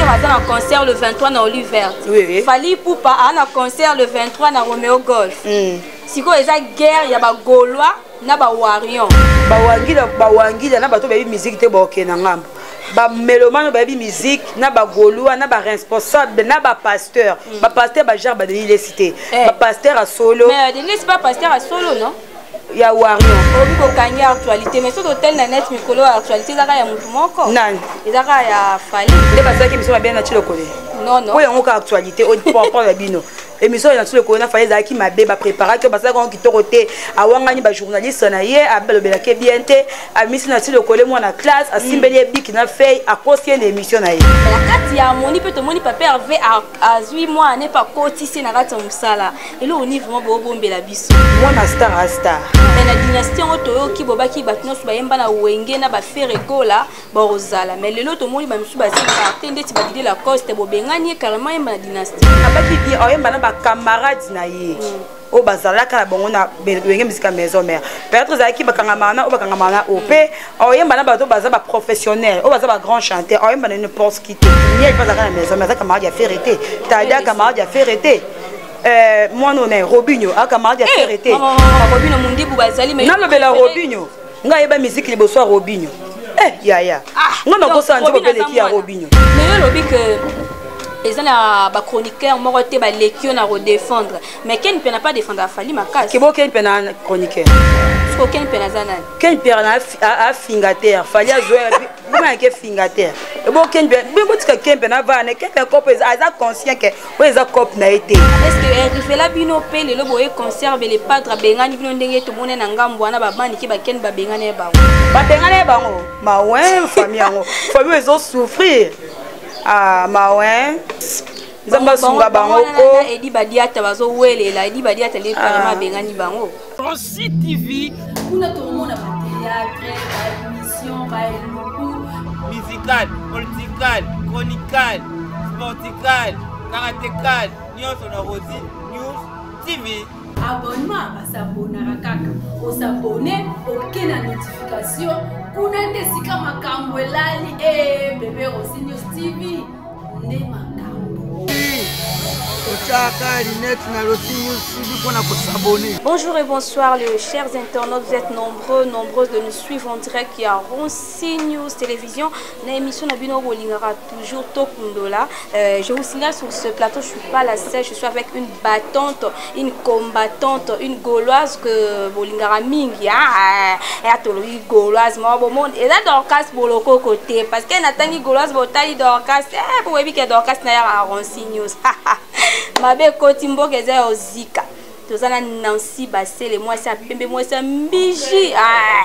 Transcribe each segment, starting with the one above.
Ferre aza na concert le 23 na Oliver. Oui. Fally Ipupa aza na concert le 23 na Romeo Golf. Sikoyo eza guerre ya ba Gaulois na ba Warriors. Bawangila, bawangila na bato bayebi musique te, bakokende na ngambo. Bamelomane bayebi musique na bagaulois na baresponsable na bapasteur. Bapasteur bagenre baDenis Lesi te. Bapasteur ya solo. Mais Denis Lesi, pas pasteur ya solo, non? Ya warrior. Obi kokangi actualité, mais soki otali na net mikolo ya actualité, ezaka ya motu moko. Nani? Ezaka ya Fally. Nde basalaki émission mabe na Tilokole. Non, non. Oyo yango ka actualité oyo propre ya bino. Émission oyo na Tilokole na Fally ezalaki mabe, bapréparaki oyo, basalaki yango kitoko te. Awangani bajournaliste na ye, abalobelaki bien te. Amisi na Tilokole, mwana classe, asimbeli ye bic na feuille, akosi ye na émission na ye. Na kati ya amoni mpe tomoni Papa Herve azwi mwana mpe akotisi na kati ya mosala. Eloko nini vraiment bobombela biso? Mwana star a star. Mais na dynastie yango, toyoki bobaki bato nyonso bayemba na Wenge na baFerre Gola bakozala, mais lelo tomoni bamisusu baza te, ndeti baDidier Lacoste, bobengani ye carrément yemba na dynastie. Abaki bien, oyemba na bacamarade na ye oyo bazalaka na bango na Wenge Musica Maison Mère. Peut-être ezalaki bakangamaka na oyo, bakangamaka na oyo mpe oyemba na bato baza baprofessionnel, oyo baza bagrand chanteur. Oyemba na n'importe qui te. Miel mpe azalaka na maison mais aza camarade ya Ferre te. Tadia, camarade ya Ferre te. Mwana oyo na Robinho a camarade ya Ferre te. Robinho Mundibu bazali. Nalobela Robinho, ngai ayeba misiki liboso ya Robinho. Yaya, nga nakosala nzembo mpe leki ya Robinho. Mais yo olobi ke eza na bachroniqueur moko te baleki yo na kodéfendre, mais Ken mpe na pas défendre aFally makasi. Kebo Ken mpe na chroniqueur. Siko Ken mpe naza nani? Ken mpe na afinga te, Fally azwa bomayake finga te. Ebo Ken mpe, botika Ken mpe na vana. Ken mpe cope, aza conscient ke oyo eza cope na ye te. Est ce que arrivela bino mpe lelo boye concert le Padre abengani bino, ndenge tomoni na ngambo wana babandiki bakeni, babengani ye bango? Babengani ye bango, mawe. Famille yango, famille ezosouffrir. Ah, mawe, Nzambe asunga bango ko. Edi Badiata bazowelela, Edi Badiata nde carrément abengani bango. Rosi TV. Kuna tomona bathéâtre, baémission, baeluku. Musical, political, chronical, sportical, karatécal, nyonso na Rosi News TV. Abonnement, basabonaka kaka osabone, oke na notification kuna nde esika makambo elali. E bebe, Rosi News TV nde makambo. Otyaka linete na Rosi News TV mpona kosabone. Bonjour et bonsoir les chers internautes, vous êtes nombreux, nombreuses de nous suivre en direct ya Ronsi News Télévision. Na émission na bino bolingaka toujours, Tokundola. Je vous signale, sur ce plateau, je suis pas la seule, je suis avec une battante, une combattante, une Gauloise que bolingaka mingi. Ah, et tolobi Gauloise, moi bon monde et là Dorcas Boloko côté parce que natangi Gauloise botali Dorcas, eh boyebi ke Dorcas na ya Ronsi News. Mabe koti mboka eza ya ozika. Toza na Nancy Basele, mwasi ya pembe, mwasi ya mbiji. Ah,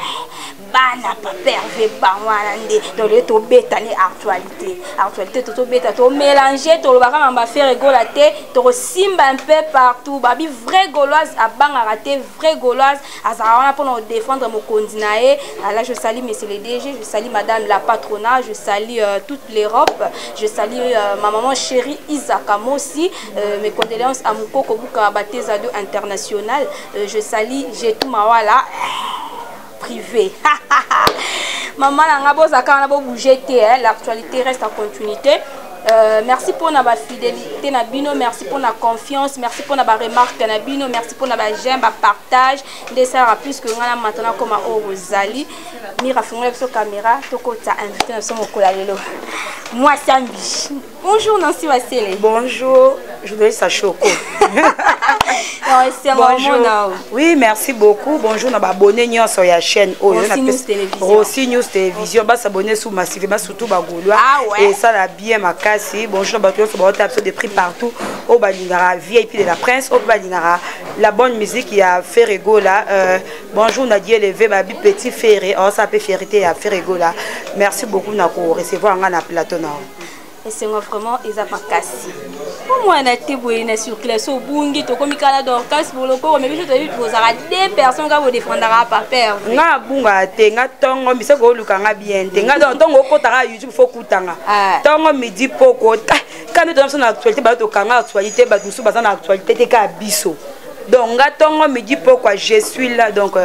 bana Papa Herve, bango wana nde tole tobeta ne actualité. Actualité tozobeta, tomélange, tolobaka mamba Ferre Gola te, tokosimba un peu partout. Babi vrai Gauloise abangaka te, vrai Gauloise azalaka wana mpona kodéfendre mokonzi na ye. Là, je salue monsieur le DG, je salue madame la patrona, je salue toute l'Europe, je salue ma maman chérie Isaka Mossi, mes condoléances à Mukoko Buka Batezado international, je salue Jetou Mawala privé, maman na nga. Bozaka wana, bobouge te, hein, l'actualité reste en continuité. Merci mpona bafidélité na bino, merci mpona confiance, merci mpona baremarque na bino, merci mpona baj'aime, bapartage nde esalaka plus que ngai na maintenant koma oyo bozali. Mira, fungola biso caméra, tokota invité na biso mokolo ya lelo, mwasi ya mbishi. Bonjour Nancy Wasele. Bonjour, journaliste Choco. Bonjour. Oui, merci beaucoup. Bonjour na abonné nyonso ya chaîne oyo. Rossi News Télévision. Rossi News Télévision. Ba s'abonner sous massivement, surtout ba Gaulois. Ah ouais. Et ça la bien makasi. Bonjour na bato nyonso ba biso de prix partout. Oyo balingaka VIP de la Prince, oyo balingaka la bonne musique ya Ferre Gola. Bonjour Nadia Levé, babi petit Ferre, oh ça peut fierté ya Ferre Gola. Merci beaucoup na ko recevoir nga na plateau na. Esengo vraiment eza makasi po mwana te boye na circulation obungi, tokomi kala Dorcas Bolokoko, mais biso toyebi bozalaka deux personnes kaka bodefendaka Papa. Nga abungaka te. Nga ntongo miseko oluka nga bien te. Nga donc ntongo okotaka YouTube, fo kutanga. Ntongo, midi, poko kande toza biso na actualité. Bato tokanga actualité, bato mosusu baza na actualité te, kaka biso. Donc nga ntongo, midi, pokwa, je suis là. Donc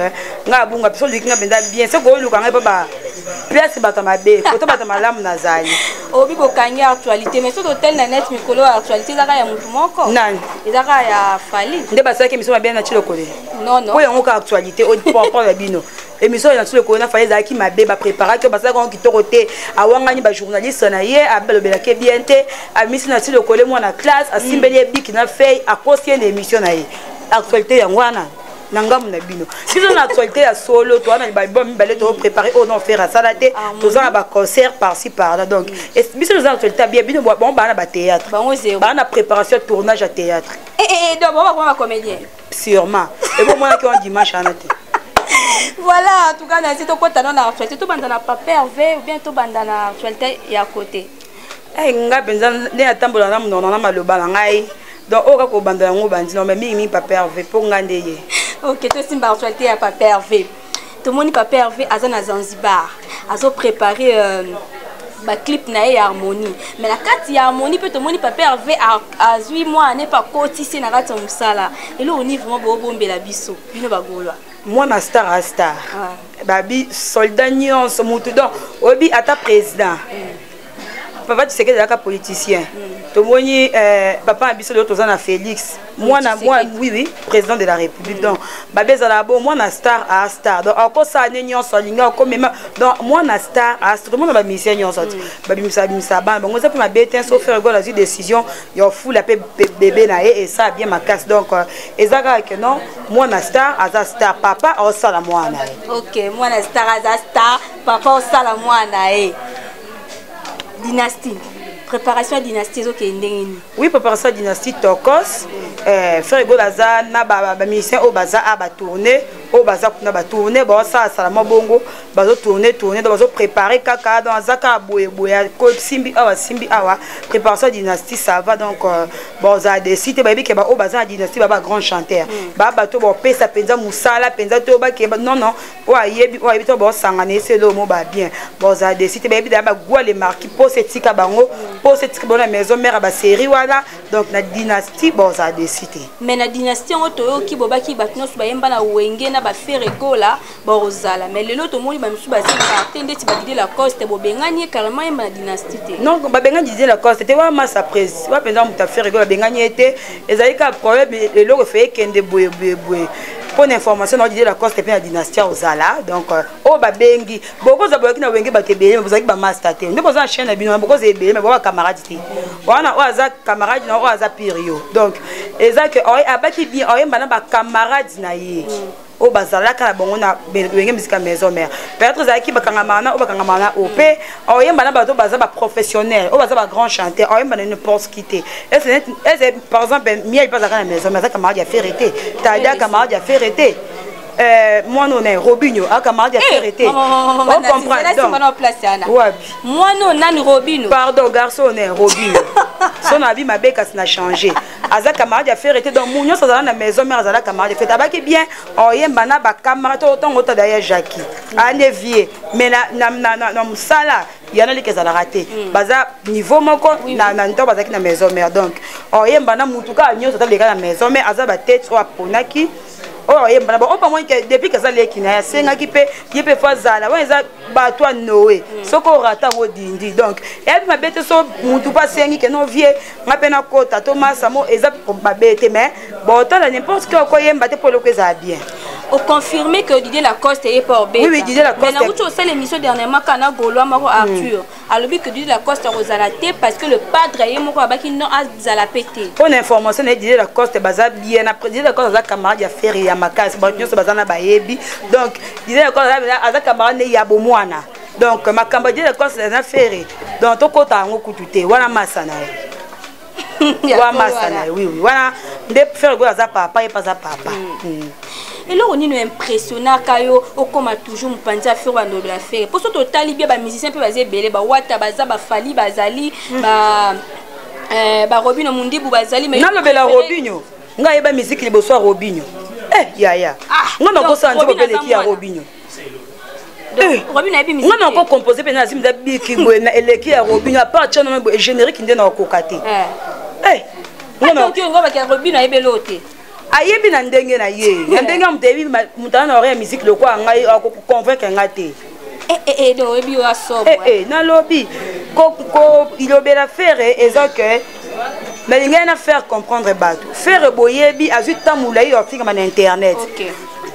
nga abunga biso, oluki nga mpenza bien. Soki oluka ngai mpo ba Place bato mabe, koto bato malamu nazali. Obi bokangi actualité, mais soki otali na net mikolo ya actualité, ezaka ya motu moko. Nani? Ezaka ya Fally. Nde basalaki émission mabe na Tilokole. Non, non. Oyo yango ka actualité oyo ya bino. Émission oyo na Tilokole na Fally ezalaki mabe, bapréparaki oyo basalaki yango kitoko te. Awangani bajournaliste na ye, abalobelaki bien te. Amisi na Tilokole mwana classe, asimbeli ye bic na feuille, akosi ye na émission na ye. Actualité yango wana na ngambu na bino. Biso na actualité ya solo, toza na baalbum mibale topréparé oyo non faire asala te. Toza na baconcert par-ci par-là, donc biso toza na actualité ya bien. Bino bango baa na bathéâtre, baa na préparation ya tournage ya théâtre. Donc bango bakoma bacomédien. Sûrement, ebomonaki wana dimanche wana te. Voilà, en tout cas nasi tokɔta no na actualité. Tobanda na Papa Hervé ou bien tobanda na actualité ya côté? Nga mpenza nde natambola na monoko na maloba na ngai, donc oyo kaka obanda yango bandi no, mais mingimingi Papa Hervé, mpo nga nde ye. Ok, tosimba actualité ya Papa Hervé. Tomoni Papa Hervé aza na Zanzibar, azoprépare baclip na ye ya Harmonie. Mais na kati ya Harmonie mpe tomoni Papa Hervé azwi mwana mpe akotisi na kati ya mosala. Eloko nini vraiment bobombela biso, bino bagolwa? Mwana star a star, babi soldat nyonso mutu. Donc oyebi ata président papa Tshisekedi azalaka politicien. Tomoni papa na biso lelo toza na Félix, mwana, oui, président de la République. Donc babe ezalaka bo mwana star a star, donc akosala ne nyonso alingi akomema. Donc mwana star a star, tomona bamusicien nyonso ti babimisa babimisa bana bango, eza mpe mabe te. So Ferre Gola azwi décision ya ofula mpe bébé na ye, esala bien makasi. Donc eza kaka ke non, mwana star aza star, papa aosala mwana ye. Ok, mwana star aza star, papa osala mwana ye. Dynastie, préparation ya Dynastie ezokende ndenge nini? Oui, préparation ya Dynastie tokos. Ferre Gola aza na bamusicien oyo baza a batourne, oyo baza kuna batourne, baosalasala mwa bongo, bazotourne tourne, donc bazoprépare kaka. Donc aza kaka boyeboye, simbi awa, simbi awa. Préparation ya Dynastie, ça va. Donc bozala déçus te. Bayebi ke baoyo baza na Dynastie ba bagrand chanteur, baa bato bapesa mpenza mosala mpenza te. Oyo bakeba, non, non, oyo ayebi, oyo ayebi to baosangana eselo mo babien. Bozala déçus te. Bayebi daya bagwa le marquis mposa etika bango, mposa etika bango na Maison Mère ya basérie wana. Donc na Dynastie bozala déçus te. Mais na Dynastie yango toyoki bobaki bato nyonso bayemba na Wenge na baFerre Gola bakozala, mais lelo tomoni bamisusu baza écarté, ndeti baDidier Lacoste, bobengani ye carrément, yemba na Dynastie te. Non, babengani Didier Lacoste te. Wa masa presse wa mpenza moto aFerre Gola, babengani ye te. Ezali kaka problème, eloko efe ekende boye boye boye. Mpo na information na Didier Lacoste mpe na Dynastie ozala. Donc oyo babengi, bokozwa boyaki na Wenge bato ebele, me bozalaki bamaster te. Nde boza na chaîne na bino, bokozwa ebele, me boza bacamarade te. Wana oyo aza camarade na oyo aza pire yo. Donc eza ke abaki bien, oyemba na bacamarade na ye oyo bazalaka na bango na Wenge Musica Maison Mère. Peut-être ezalaki bakangamaka na oyo bakangamaka na oyo, mpe oyemba na bato baza baprofessionnel, oyo baza bagrand chanteur. Oyemba na n'importe qui te. Ese par exemple Miel mpe azalaka na Maison Mère, aza camarade ya Ferre te. Tada camarade ya Ferre te. Mwana oyo na Robinho a camarade ya Ferre te. Ocomprendre wapi? Mwana oyo nani, Robino? Pardon, garçon oyo na Robinho, so na abi mabe kasi na change, aza camarade ya Ferre te. Donc mu nyonso azala na Maison Mère azala camarade ya Ferre. Abaki bien, oyemba na bacamarade to ntango otada ya Jacki ane vie, mais na mosala yana leki ezalaka te. Baza niveau moko na ntango bazalaki na Maison Mère. Donc oyemba na mutu kaka nyonso ataleka na Maison Mère, aza batete oyo aponaki oyo oyemba na oyo bamoni ke depuis kaza leki na ye, asengaki mpe ye mpe fo azala wana. Eza bato ya noe, soki orata yango dindi. Donc eyabi mabe te. So mutu mpo asengi ke no vie nga mpe nakota to masa mo, eza mabe te. Mais botala n'importe qui okoyemba te mpo eloko ezala bien. Oconfirme que Didier Lacoste ye mpe obeta? Oui, Didier Lacoste. Mais nauti osala émission dernièrement kaka na Gaulois moko Arthur, alobi que Didier Lacoste akozala te parce que le padre ye moko abaki non, azala mpe te. Mpo na information na ye, Didier Lacoste baza bien na Didier Lacoste aza camarade ya Ferre ya makasi. Bato nyonso baza na bayebi. Donc Didier Lacoste aza camarade ne ya bomwana. Donc makambo ya Didier Lacoste na Ferre, donc tokɔta yango kutu te. Wana masa na ye, wa masa na ye, oui, wana nde Ferre Gola aza papa, ye mpe aza papa. Eloko nini impressionnaka yo okóma toujours mopanzi ya Ferre, bandolobela Ferre? Mpo so totali bia bamusicien mpe baza ebele, bawata baza, baFally bazali, baRobinho Mundibu bazali. Nalobela Robinho, ngai ayeba miziki liboso ya Robinho. Yaya, ngai nakosala nzembo mpe eleki ya Robinho. Nga na kocompose mpe nazimi eza biki boye na eleki ya Robinho. À part tiano boye générique nde nakokoka te. Robinho ayebeli oyo te. Ayebi na ndenge na ye, na ndenge ya moto ayebi. Moto aza na oreille ya musique lokola ngai, akoconvaincre nga te. Eh, eh, eh, donc oyebi oyo asobo. Eh, eh, nalobi ilobela Ferre eza ke nalingaki na faire comprendre bato. Ferre boyebi azwi ntango molai ya ofingama na internet.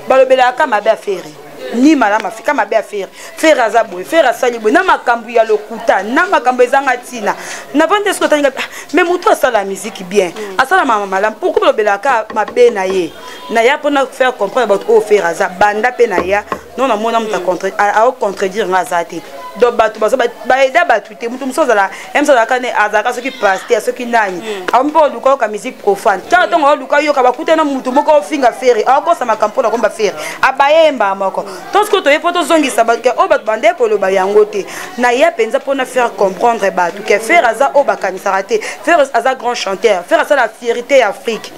Balobelaka mabe ya Ferre ni malamu, afika mabe ya Ferre. Ferre aza boye, Ferre asali boye, na makambo ya lokuta, na makambo ezanga ntina. Navandi soki otalinga, mais moto asala musique bien, asala mama malamu, pourquoi balobelaka mabe na ye? Naya mpona faire comprendre bato oyo Ferre aza banda mpe naya non, namona moto aocontredire nga aza te. Donc bato baza baeda bato te. Moto mosusu azala ye mosu azalaka ne azalaka soki pasteur, soki nani, akomi mpo oluka oyoka musique profane. Ntango oluka yoka, bakuta na motu moko ofinga Ferre, akokosa makambo mpona komba Ferre, abayemba moko. To sikoyo toye mpo tozongisa bato ke oyo bato bande koloba yango te. Naya mpenza mpona faire comprendre bato ke Ferre aza oyo bakanisaka te. Ferre aza grand chanteur, Ferre asala fierté ya Afrique,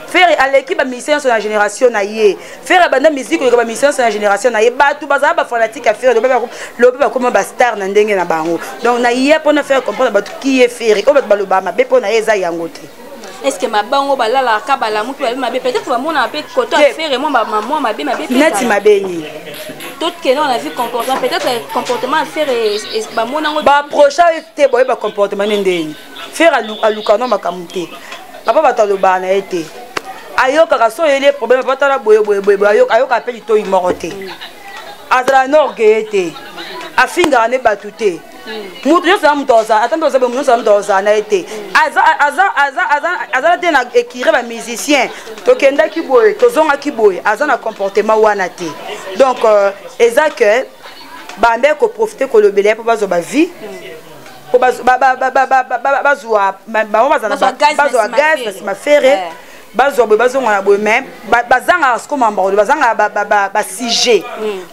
Ferre aleki bamusicien nyonso na génération na ye. Ferre abanda musique koleka bamusicien nyonso na génération na ye. Bato bazala bafanatique ya Ferre, lobi bakoma bastar na ndenge na bango. Donc na ye mpona faire comprendre bato ki ye Ferre, oyo bato balobaka mabe mpo na ye eza yango te. Est ce que mabango balalaka, balamuki, babe mabe? Peut-être bamonaka mpe koto ya Ferre mwa mabe mabe. Neti mabe nini? Tokende on a vu comportement, peut-être comportement ya Ferre bamonango. Baapprocha te, boyeba comportement ne ndeni. Ferre aluka no makambo te. Papa, bato alobaka na ye te, ayokaka so oyeli ye problème, papa tala boye boye boye boye, ayokaka mpe litoi moko te. Azala na orgueil te, afingaka ne bato te. Moto nyonso aza moto azala, ata mpe oza boye, moto nyonso aza moto azala na ye te. Azala te na écurie bamusicien, tokendaki boye, tozongaki boye, aza na comportement wana te. Donc eza ke bande koprofite kolobela ye mpo bazwa bavie, po bazwa bango bazwa gaz na nsima Ferre, bazwa boye, bazonga na boye. Mais bazangaka siko mambakolo, bazangaka basujet.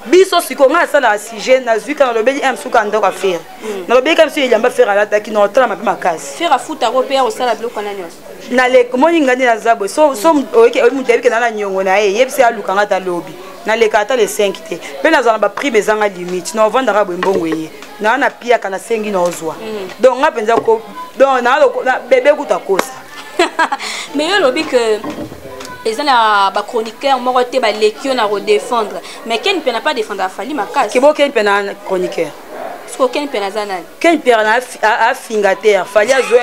Biso sikoyo, ngai nasalaka sujet, nazwi ka nalobeli m suka ndako ya Ferre, nalobeli ka biso elamba Ferre alataki na otalama mpe makasi. Ferre afutako mpe ya kosala biloko wana nyonso. Naleka omoni ngai nde naza boye, so oyebi moto ayebi ke na na niongo na ye, yebisi alukanga ata lobi, naleka ata le 5 te. Mpe nazala na baprime ezanga limite, na ovandaka boye, mbongo eye naa na piaka, nasengi na ozwa. Donc nga mpenza, donc na bebe kuta kosa. Mais yo olobi ke eza na bachroniqueur moko te baleki yo na kodéfendre, mais Ken mpe na pas défendre afali makasi. Kebo Ken mpe na chroniqueur. Siko Ken mpe naza nani? Ken mpe na afinga te, Fally azwa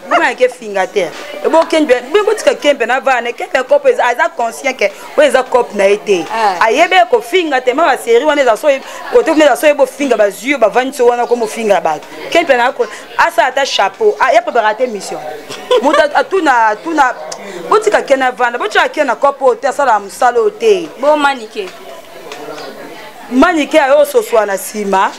bomayake finga te. Ebo Ken mpe botika Ken mpe na vana. Ken mpe cope aza conscient ke oyo eza cope na ye te, ayebi kofinga te. Ma basérie wana eza so kote kuna, eza so yeba ofinga, bazwi yo bavandi so wana komofinga bato. Ken mpe na asala ata chapeau ya préparé te mission, moto atuna atuna. Botika Ken avanda, botika Ken na cope oyo te, asalaka mosala oyo te. Bo Manike? Manike ayo ososwa na nsima.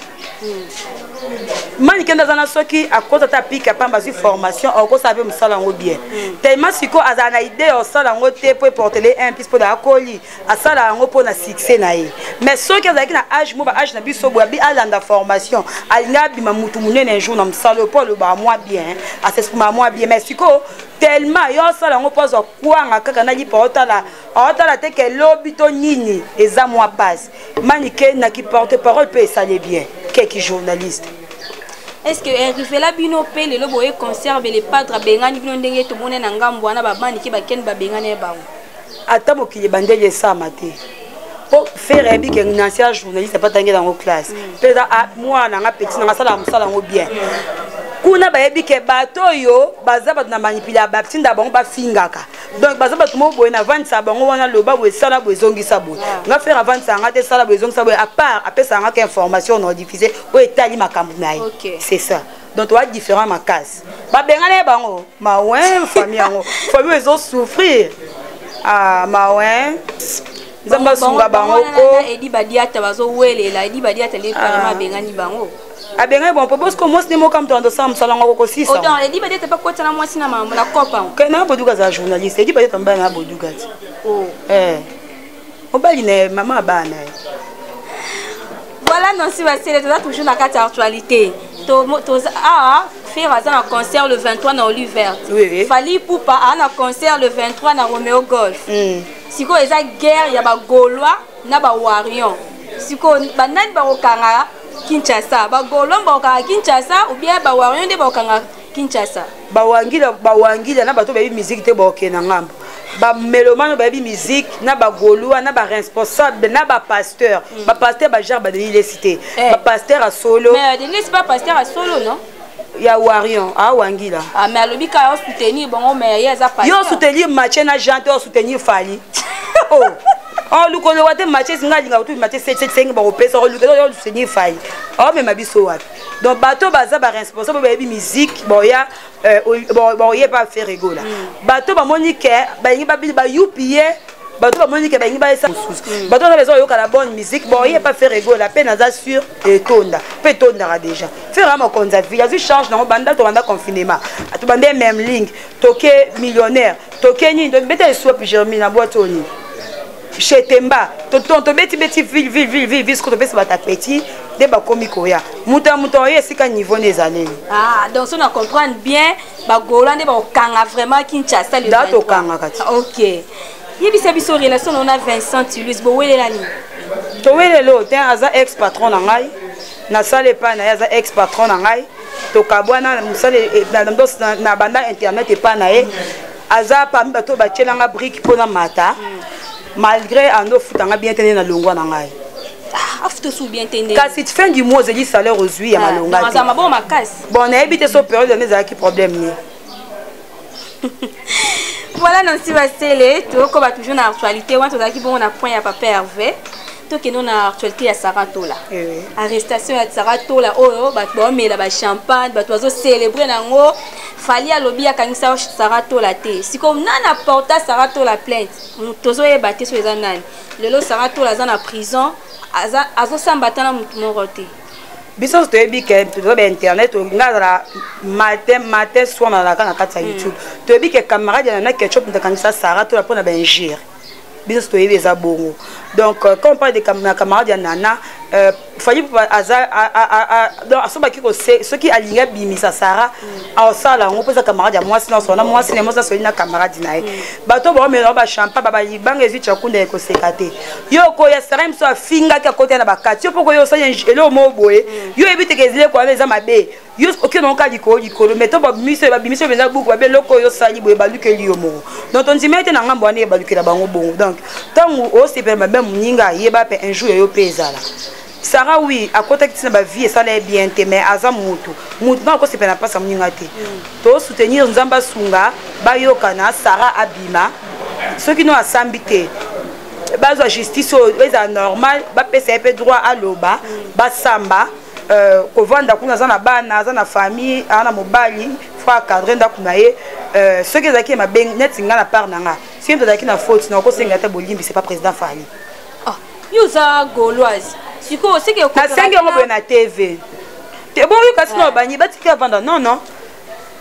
Manike nde aza na soki akota ata pika pamba, azwi formation, akosala mpe mosala yango bien. Tellement sikoyo azala na idée ya kosala yango te mpo eportele un plus, mpo na akoli asala yango mpo na succès na ye. Mais soki azalaki na age mo baage na biso boye, abi alanda formation, alingi abima mutu monene un jour na mosala oyo, mpo alobaka mwa bien, asexprimaka mwa bien. Mais sikoyo tellement yo asala yango mpo azwa kwanga kaka na lipa, otala aotala te ke lobi to nini, eza mwa pasi. Manike naki porte parole mpe esali bien keki journaliste. Est ce que arrivela bino mpe lelo boye conserve le padre abengani bino, ndenge tomoni na ngambo wana babaniki bakende babengani ye bango? Ata mokili ebandeli esama te, mpo Ferre ayebi ke Nancy ya journaliste apatangeli yango classe mpe eza mwana nanga, petit nanga, asalaka mosala yango bien. Kuna bayebi ke bato oyo baza bato na manipula, batinda bango bafingaka. Donc baza bato moko boye, navandisa bango wana, loba boye, sala boye, ezongisa boye. Nga Ferre avandisa nga te sala boye, ezongisa boye, à part apesaka nga ka information na diffuse oyo etali makambo na ye. C'est ça. Donc toa différent makasi, babengana ye bango mawin, famille yango, famille ezosouffrir. Ah, mawin, Nzambe asunga bango ko. Edi Badiata bazowelela, Edi Badiata nde parema abengani bango. Abengani bango mpo bosiko mwasi nde moka moto andosala mosala yango akokosisa. Autant Edi Badiata mpe akotisa na mwasi na mambo na kopa. Ke na Boduka azala journaliste, Edi Badiata mobali na Boduka ti. Eh. Mobali na ye, mama ya bana ye. Voilà, Nancy Basele, toza toujours na kati ya actualité. Awa Ferre aza na concert le 23 na Olive Verte. Oui, oui. Fally Ipupa aza na concert le 23 na Romeo Golf. Sikoyo eza guerre ya bagaulois na bawarrior. Sikoyo banani bakokanga Kinshasa? Bagaulois bakokanga Kinshasa ou bien bawarrior nde bakokanga Kinshasa? Bawangila, bawangila na bato bayebi musique te, bakokende na ngambo. Bamélomane bayebi musique, na bagaulois, na baresponsable, na bapasteur. Bapasteur bagenre baDenis Lesi te. Eh. Bapasteur ya solo. Mais Denis pas pasteur ya solo, non? Ya warion awangila. Ah, mais alobi kaka osoutenir bango, mais ye aza pasteur. Yo soutenir Mathieu na Jean te, osoutenir Fally. Oh, oluka oloba te. Mathieu nga alingaka kutu Mathieu sengi bakopesa, oluka osoutenir Fally, omema biso wapi? Donc bato baza baresponsable, bayebi musique, boya boyeba Ferre Gola. Bato bamoni ke balingi bayupi ye, bato bamoni ke balingi bayesa mosusu, bato baza besoin koyoka la bonne musique, boyeba Ferre Gola mpe naza sûr etonda mpe etondaka déjà. Ferre mokonzi ya ville azwi charge nango banda tobanda confinement, tobanda même ligne, toke millionnaire, toke nini, tobeta eswapi Germi na boîte oyo nini, Chetemba, tobeti-beti ville, ville, ville, ville, ville. Siko topesi bato appétit nde bakomi koya, moto ya moto oyo esika niveau nde ezaleli. Ah, donc so na comprendre bien, bagaulois nde bakokanga vraiment Kinshasa le Da 23. Tokangaka ti. Ok, yebisa biso relation na Vincent Tulus, bowelela nini? Towelelo te, aza ex patron na ngai, nasala epai na ye, aza ex patron na ngai. Tokabwana mosala na banda internet epai na ye. Aza parmi bato oyo batielanga brique mpona mata, malgré ando ofutanga bien te nde nalongwa na ngai. Ah, afuta osu bien te nde? Kasi fin du mois ozeli salaire ozwi ya malonga aza te. Maboko makasi. Bon, nayebi te so période wana ezalaki problème ne. Voilà, Nancy Basele, tokoba toujours na actualité wana. Tozalaki bongo na point ya papa Hervé, tokende na actualité ya Sara Tola. Eh oui. Arrestation ya Sara Tola oyo bato baomela bachampagne, bato bazocélébre nango. Fally alobi akangisa Sara Tola te. Sikoyo nani aporta Sara Tola plainte? Tozoyeba te so eza nani. Lelo Sara Tola aza na prison, azosamba ata na motu moko te. Biso nyonso toyebi ke toza bainternet. Nga azala matin matin soir nazalaka na kati ya YouTube. Toyebi ke camarade ya Nana Ketchup moto akangisa Sara Tola mpona bainjure. Biso nyonso toyebi eza bongo. Donc quand on parle de na camarade ya Nana, Fally aza donc asobaki soki alingi abimisa Sara, aosala yango mpo eza camarade ya mwasi nyonso na mwasi na mwasi asoli na camarade na ye. Bato baomela bachampagne, balibanga ezwi tiakunda ekoseka te. Yo okoya Sara mosu afingaki, akota na bakati yo mpo koyo osali eloko moko boye, yo oyebi teke ezileko wana eza mabe. Yo okende ngo kaka likolo likolo, mais to babimisi, babimisi mpenza buku babe eloko oyo osali boye, balukeli yo moko. Donc tondima ete na ngambo wana ebalukela bango bongo. Donc ntango osepela mabe moninga, ayeba mpe un jour yo mpe ezala. Sara, oui, akotaki ntina bavie esala ye bien te, mais aza motu, motu nga akosepela na mpasi ya moninga te. Tosoutenir, Nzambe asunga, bayokana, Sara abima. Soki no asambi te, bazwa justice oyo ezala normal, bapesa ye mpe droit aloba, basamba. Kovanda kuna, aza na bana, aza na famille, aza na mobali, faut acadre ndako na ye. Soki ezalaki mabe neti nga na part na nga, soki moto azalaki na faute na okosenga ata bolimbi, c'est pas président Fally. Ah, yo oza gauloise, sikoyo seke Nasengi yango boye na TV te, boyoka sino banyi batika vanda. Non, non,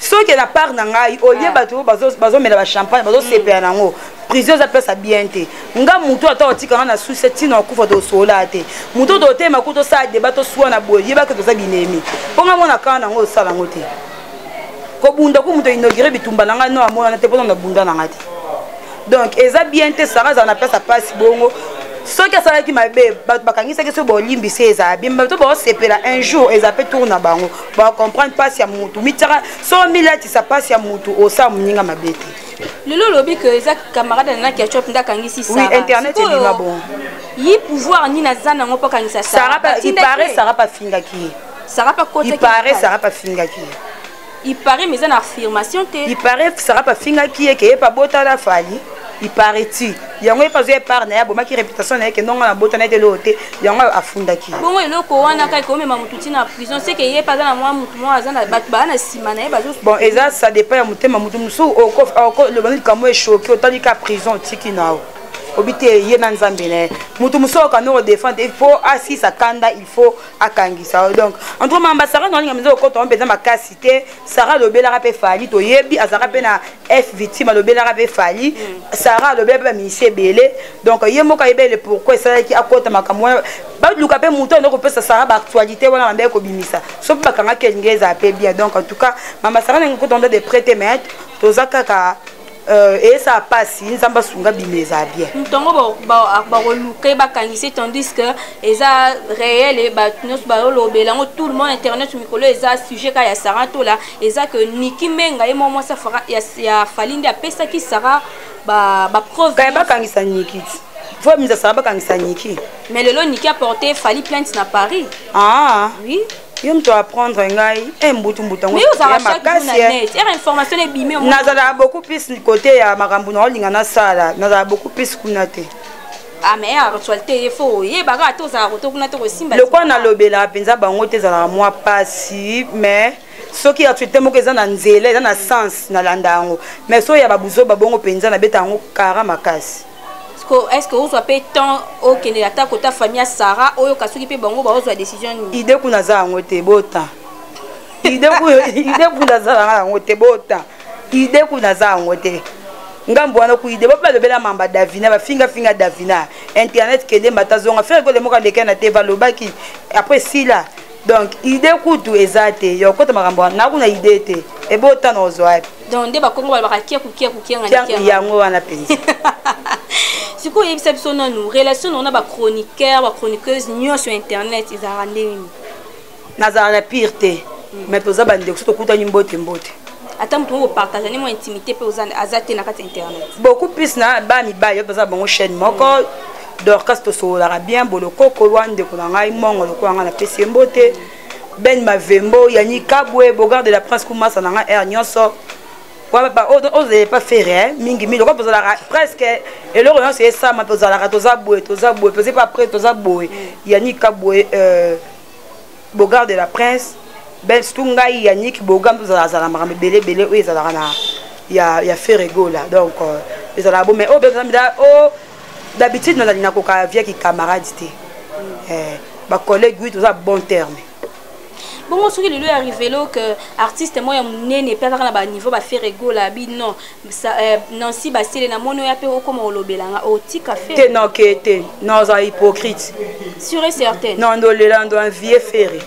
soki na part na ngai, olie bato oyo bazomela bachampagne, bazosepela nango, prison eza place ya bien te. Nga motu ata otikanga na susi ntina okufa, tosola te. Motu totema ku tosala débat, tosuwa na boye, yebaki toza binemi. Mpo nga mona kaka nango osala yango te, kobunda ku moto inaugure bitumba na ngai no amonana te, mpona nabunda na ngai te. Donc eza bien te. Sara azala na place ya pasi bongo. Soki asalaki mabe, bato bakangisaki, soki bolimbisi ezala bien. Bato baosepela, un jour eza mpe tour na bango, bacomprendre mpasi ya motu. Mitiaka so milatisa mpasi ya motu, osala moninga mabe te. Lelo olobi ke eza camarade na Ketchup nde akangisi. Oui, internet ebima bon. Yi pouvoir nini aza nango mpo akangisa? Sara, il paraît Sara pafingaki ye. Sara pakotaki? Il paraît Sara pafingaki ye. Il paraît, mais eza na affirmation te. Il paraît Sara pafingaki ye ke ye pabotala Fally. Il paraît ti yango ye mpe azwi part na ye, abomaki réputation na ye ke ndongo na botana ete eloko te, yango afundaki. Bongo eloko wana kaka ekomema motu ntina prison, seke ye mpe aza na mwa motu moko, aza na bato baa na nsima na ye bazo. Bon, eza ça dépend ya motema motu mosusu. Loba likambo echoquer, otali ka prison, otiki na yo, obi te ye na Nzambe na ye. Motu mosusu okanda kodéfendre, il faut asisa kanda, il faut akangisa. Donc en tout cas, mamba Sara naolinga mpenza kokota mpenza makasi te. Sara alobelaka mpe Fally, toyebi azalaka mpe na F victime, alobelaka mpe Fally. Sara alobela mpe baministre ebele. Donc ye moko ayebele pourquoi esalaki akota makambo wana. Baluka mpe motu ando kopesa Sara baactualité wana, bambe kobimisa so mpe bakangaki, elingi ezala mpe bien. Donc en tout cas, mama Sara ndenge kota nde de près te, mais toza kaka eyesala mpasi. Nzambe asunga, bima, ezala bien. Ntongo bakoluka ye bakangisi, tandis que eza réel, bato nyonso bazolobela yango, tout le monde, internet mikolo eza sujet kaka ya Sara Tola. Eza ke Niki Menga ye moko mwasi ya Fally nde apesaki Sara. Bapreuve Kaya bakangisa Niki ti fo misa Sara, bakangisa Niki. Mais lelo Niki aporte Fally plainte na Paris. Ah. Oui. Yo moto apprendre ngai e mbutu mbutu yango. Mais ozalaka chaque jour na net, ere information ebimi. Nazalaka beaucoup plus côté ya makambo na olinga nasala, nazala beaucoup plus kuna te. Ah, mais ya actualité ye, fo oyebaka ata ozalaka koto kuna te, kosimba. Lokwa nalobelaka mpenza bango te, ezalaka mwa pasi, mais soki actualité moko eza na nzela, eza na sens, nalanda yango. Mais soki ya babuzo babongo mpenza, nabeta yango kara makasi. Est ce que ozwa mpe temps okende ata kota famille ya Sara, oyoka soki mpe bango baozwa décision nini? Ide kuna aza yango te, bota ide kuna azalanga yango te, bota ide kuna aza yango te. Ngambo wana ku ide bape balobela mamba Davina, bafingafinga Davina internet, kende mbata zonga Ferre Gola moko aleka na te, balobaki après sila. Donc ide kutu eza te ya okota makambo wana, nakuna ide te, ebota na ozwa wapi? Donc nde Bakongo balobaka kieku kieku kianga. Yango wana mpenza. Sikoyo oyebisa biso nanu relation na bachroniqueur, bachroniqueuse nyonso ya internet ezalaka ndenge nini? Nazala na pire te, mais toza bandeko. So tokutani, mbote mbote. Ata moto moko opartage ne mwa intimité mpe aza te na kati ya internet? Beaucoup plus na ba mibali oyo baza bango chaîne moko. Dorcas, tosololaka bien. Bolokoko wa ndeko na ngai, mongo lokola ngai, napesi ye mbote. Ben Mavembo, Yani Kabwe, Bogard de la Prince, kumasa na ngai aire nyonso ozala pa Ferre mingimingi. Lokola tozalaka presque eloko nyonso esama, tozalaka toza boye, toza boye, toza pa après, toza boye. Yani Kabwe, Bogard de la Prince, ben surtout ngai Yannick Bogard, tozalazala makambo ebele ebele oyo ezalaka na ya Ferre Gola. Donc ezalaka bo, mais oyo mpe o d'habitude nazali nakoka viaki camarade te, bacollègue oui, toza bon terme. Bongo soki lelo arrive que artiste moko ya monene mpe azaka na baniveau baFerre Gola bi non, Nancy Basele, namoni oya mpe okoma olobelanga, otika? Te, non, ke te, non, oza hypocrite. Sûr et certain? Non, ndolela ndo envie Ferre.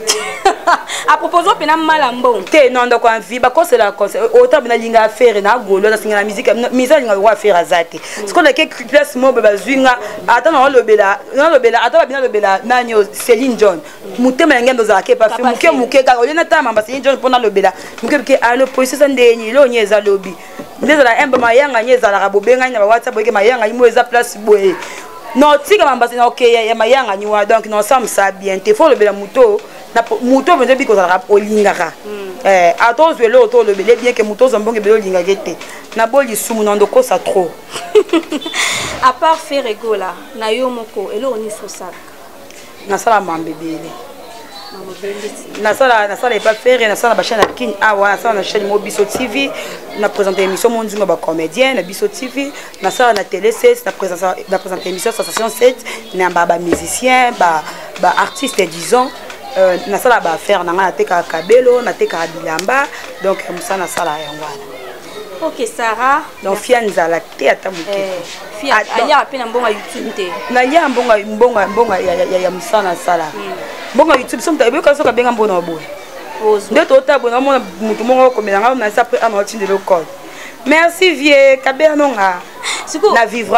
À propos mpena mala mbongo. Te, non, ndoko envie bakosela ota bena alinga Ferre na golo, azasinga na musique misa, alinga lokwa Ferre aza te. Sikoyo nake place mo boye, bazwi nga ata nalobela, nalobela ata babi nalobela nani oyo, Céline John, motema ya ngai ozalaka epa fe moke moke kaka olie natala mamba Céline John mpo nalobela moke moke. Alo polisi eza ndeni, eloko nye eza lobi nde ezala un mayangani, ezalaka bobengani na bawhatsapp, boyeke mayangani mo eza place boye, non, tika mambasi na oke ya mayangani wana. Donc nosamisa bien te, fo olobela moto moto mpenza ebiki ozalaka olingaka ata ozwa eloko to olobele bien ke moto ozwa mbongo ebele olingaka te na bo lisumu na ndokosa trop. À part Ferre Gola, na yo moko eloko nyonso osalaka? Nasala mambo ebele. Nasala epa Ferre, nasala na bachaîne ya Kine awa, nasala na chaîne mo Biso TV, na présente émission mo nzunga bacomédien na Biso TV, nasala na Télé 7, na présente émission Sensation 7 na bamusicien, baartiste disons. Nasala baaffaire na ngai, natekaka kabelo, natekaka bilamba. Donc mosala nasala yango wana. Ok Sarah. Donc fia nzala te ata moke. Aliaka mpe na mbongo ya YouTube te? Nalia mbongo ya mosala nasala, mbongo ya YouTube so moto eboyoka soki abenga mbona wa boye nde tota boye, naomona motu moko okomela ngai nasi après ana otindela code. Merci vie kabela nonga na vivre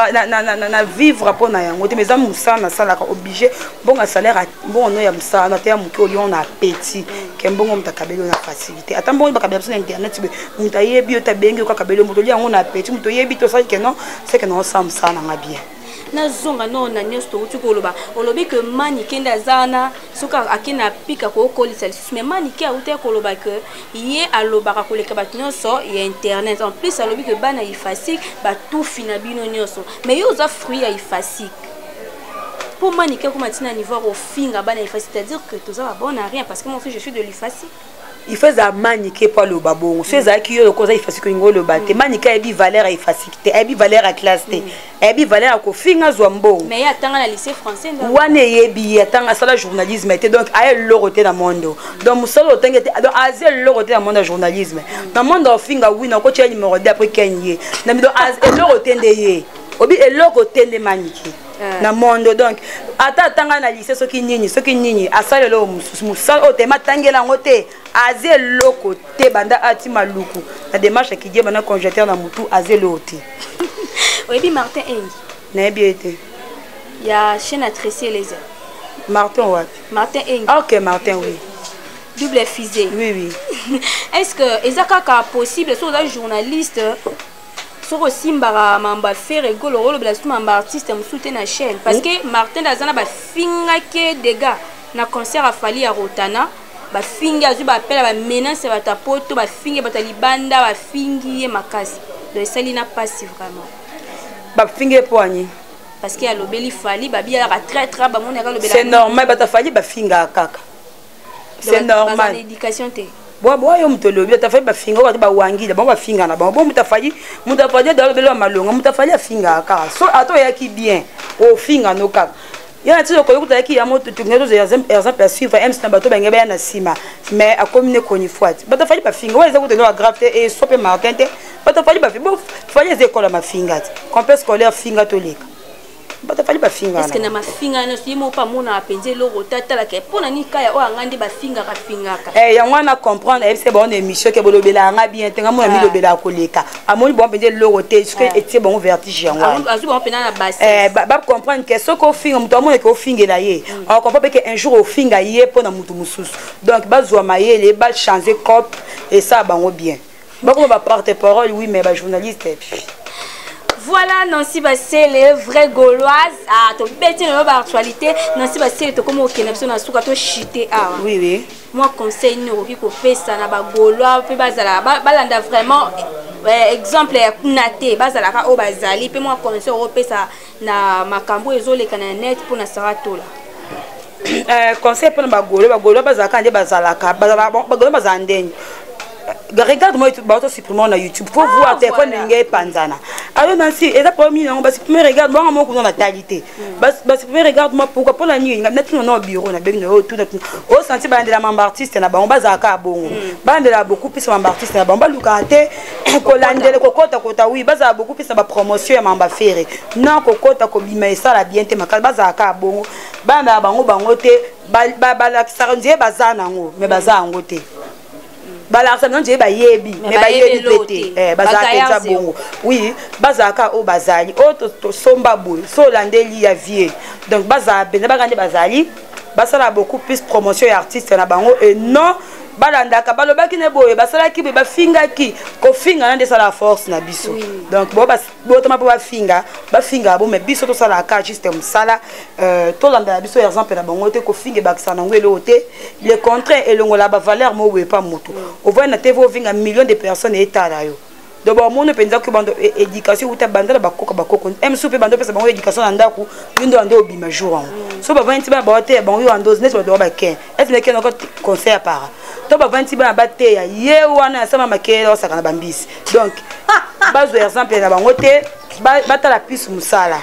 na vivre mpo na yango te, mais eza mosala nasalaka obligé. Mbongo salaire, mbongo no ya mosala na te ya moke, olia na appétit ke mbongo moto akabeli yo na facilité. Ata mbongo bakabela biso na internet, moto ayebi yo te, abengi yo kaka, kabeli yo, moto olia yango na appétit. Moto oyebi te, osali ke non, c'est que naosala mosala nanga bien. Nazonga no na nyonso touti koloba. Olobi ke Manike nde aza wana, soki ake na pika kokolisa lisusu, mais Manike auti koloba ke ye alobaka koleka bato nyonso ya internet. En plus alobi ke bana Ifasik batufi na bino nyonso, mais ye oza fruit ya Ifasik. Mpo Manike akoma ntina niveau ya kofinga bana Ifasik, c'est-à-dire que toza babon à rien, parce que moi aussi je suis de l'Ifasik. Il faut ezala Manike mpo aloba bongo. So ezalaki yo lokola oza Ifasik, olingi oloba te. Manike ayebi valeur ya Ifasik te, ayebi valeur ya classe te, ayebi valeur ya kofinga azwa mbongo. Mais ye atanga na lycée français. Wana eyebi ye atanga, asala journalisme te, donc aya eloko te na monde. Donc mosala otangi te, donc aza eloko te na monde ya journalisme, na monde ya ofinga. Wi na okotia numéro 2 après ken ye na donc eloko te nde ye obi eloko te nde Manike na monde. Donc ata atanga na lycée soki nini, soki nini, asala eloko mosusu, mosala oyo tema atangela yango te, aza eloko te. Banda ati maluku na démarche akidie banda congélateur na motu, aza eloko te. Oyebi Martin Engi? Nayebi ye te. Ya chaîne Atrecie Lézer. Martin wapi? Martin Engi. Ok, Martin, oui. Double fusée. Oui. Est ce que eza kaka possible so oza journaliste? Soki osimbaka mambo ya Ferre Gola, olobela susu mambo ya artiste mosusu te na chaîne, parce que Martin aza na bafingaki dégâts na concert afali ya Rotana. Bafingi, azwi baappel, bamenace ya bato ya Poto, bafingi bato ya libanda, bafingi ye makasi. Donc esali na mpasi vraiment. Bafingi ye mpo ani? Parce que alobeli Fally, babi alaka traître, bamonaka alobela. C'est normal, bato afali bafingaka kaka, c'est normal. Éducation te. Bwa yo moto olobi bato afali bafinga, oyo bato bawangila bango bafinga na bango. Bo moto afali, moto afali alobeli wa malonga, moto afali afingaka kaka. So ata oyaki bien, ofinga no kaka. Ye na ti okoki kutayaki ya moto tolingi tozwa exemple ya suivre ms na bato bange baya na nsima, mais akomi ne koni fwati. Bato afali bafinga oyo eza kutu ya grave te, eso mpe Martin te. Bato afali bafinga, bo fali eza ekola mafinga te, complexe scolaire finga toleka. Bato afali bafinga. Est-ce na mafinga nyonso, ye moko mpe amonaka mpenza eloko te? Atalaka mpo na nini kaya oyo anga nde bafingaka fingaka? Yango wana comprendre, ayebisa bango na émission ke bolobelaka nga bien te, nga mona milobelaka koleka. Amoni bango mpenza eloko te, soki etie bango vertige, yango wana. Azwi bango mpenza na base. Bacomprendre ke soki ofinga moto, amonake ofingela ye, acomprendre mpe ke un jour ofinga ye mpo na motu mosusu. Donc bazwa mayele, bachange cope, esala bango bien, bakoma baporte parole. Oui, mais bajournaliste. Voilà Nancy Basele, vraie Gauloise. Ah, to beti na ba actualité. Nancy Basele, to komo okenda biso na suka to chiter awa. Oui. Moi, conseil ni okoki kopesa na ba Gaulois pe bazala balanda vraiment exemple ya kuna te, bazalaka oyo bazali pe. Mwa conseil okopesa na makambo ezoleka na net mpona Sara Tola? Conseil mpona bagaulois, bagaulois bazalaka nde bazalaka, bagaulois bazala ndenge. Regarde moi, bato supprimer na YouTube, faut voir téléphone ndenge epanzana. Ayo Nancy, eza problème nini yango basupprimer? Regarde bonga moko kuna natali te, basupprimer. Regarde moi, pourquoi, mpona nini? Natuna na bureau, nabengi na oyo, tuna osanti balandela mambo artiste na bango, bazalaka ya bongo, balandela beaucoup plus mambo artiste na bango, balukaka te kolandela kokotakota. Oui, bazala beaucoup plus na bapromotion ya mambo affaire non kokota kobima, esala bien te makasi. Bazalaka ya bongo, balandela bango bango te, balakisaka nzeye baza nango, mais baza yango te. Balakisa bino nzeye bayebi, mais bayebi mpe te, bazalaka mpenza bongo. Oui, bazalaka oyo bazali oyo tosomba boye, so olandeli ya vie. Donc bazala mpenza baka nde bazali, basala beaucoup plus promotion ya artiste na bango et non balandaka balobaki ne boye, basalaki boye, bafingaki. Kofinga na nde esalaka force na biso. Donc botama mpo bafinga, bafingaka bo, mais biso tosalaka juste mosala, tolandela biso exemple na bango te. Kofinga ebakisaka nango eloko te, le contraire, elongola bavaleur mo boye pa motu. Ovandi na TV, ovinga, million de personnes etala yo. Donc bamoni mpenza ke bando éducation euta banda na bakoko, bakoko msu mpe bando opesa bango éducation na ndako. Yo nde wando obima jour yango, so bavandi ti bana baoteya bango, yo wando neti bato baken ete neke noko conseil ya para to bavandi ti bana bateya ye wana asama makele, osaka na bambisi. Donc bazwa exemple na bango te, batala plus mosala.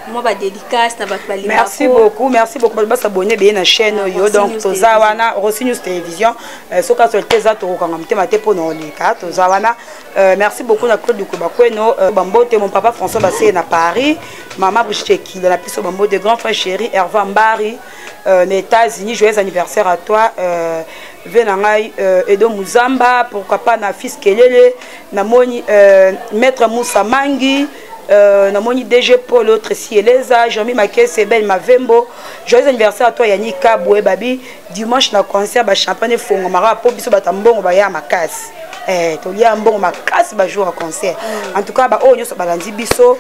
Mwa badédicace na bato. Merci beaucoup, merci beaucoup. Bato basabone beye na chaîne oyo. Donc toza wana, Rosi News Télévision. Soki actualité eza, tokokanga motema te mpona oleka, toza wana. Merci beaucoup na Claude Lukuba Kweno, bambote mon papa François Baseye na Paris, mama Brigitte Ekila na biso, bambote grand frère chéri Herva Mbari na États-Unis, joyeux anniversaire à toi. Ve na ngai Edo Muzamba, pourquoi pas na fils Kelele, namoni maître Moussa Mangi, namoni DG Paul Tracy Eleza, Jean-Mi Makese, Bel Mavembo, joyeux anniversaire à toi Yannick Kabwe. Babi dimanche na concert ba champagne efongomaka po biso bato mbongo baya makasi, tolia mbongo makasi bajour ya concert. En tout cas, baoyo nyonso balandi biso,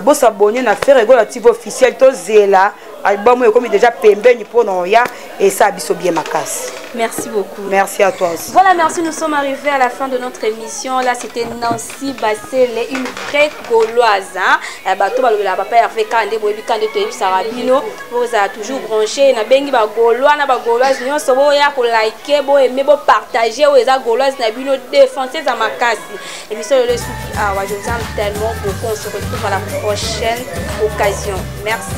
bosabone na Ferre Gola TV officiel. Tozela album oyo ekomi déjà pembeni mpona oya, esala biso bien makasi. Merci beaucoup. Merci à toi aussi. Voilà, merci. Nous sommes arrivés à la fin de notre émission. Là, c'était Nancy Bassele, une vraie Gauloise. Hein? Bato balobela papa Hervé Kande, boyebi Kande toyebisaka bino. Bozala toujours branché na bengi ba Gaulois na ba Gauloise nyonso, boya ko liker, bo aimer, bo partager oyo eza Gauloise na bino, défenser za makasi. Émission lelo esuki awa. Je vous aime tellement beaucoup. On se retrouve à la prochaine occasion. Merci.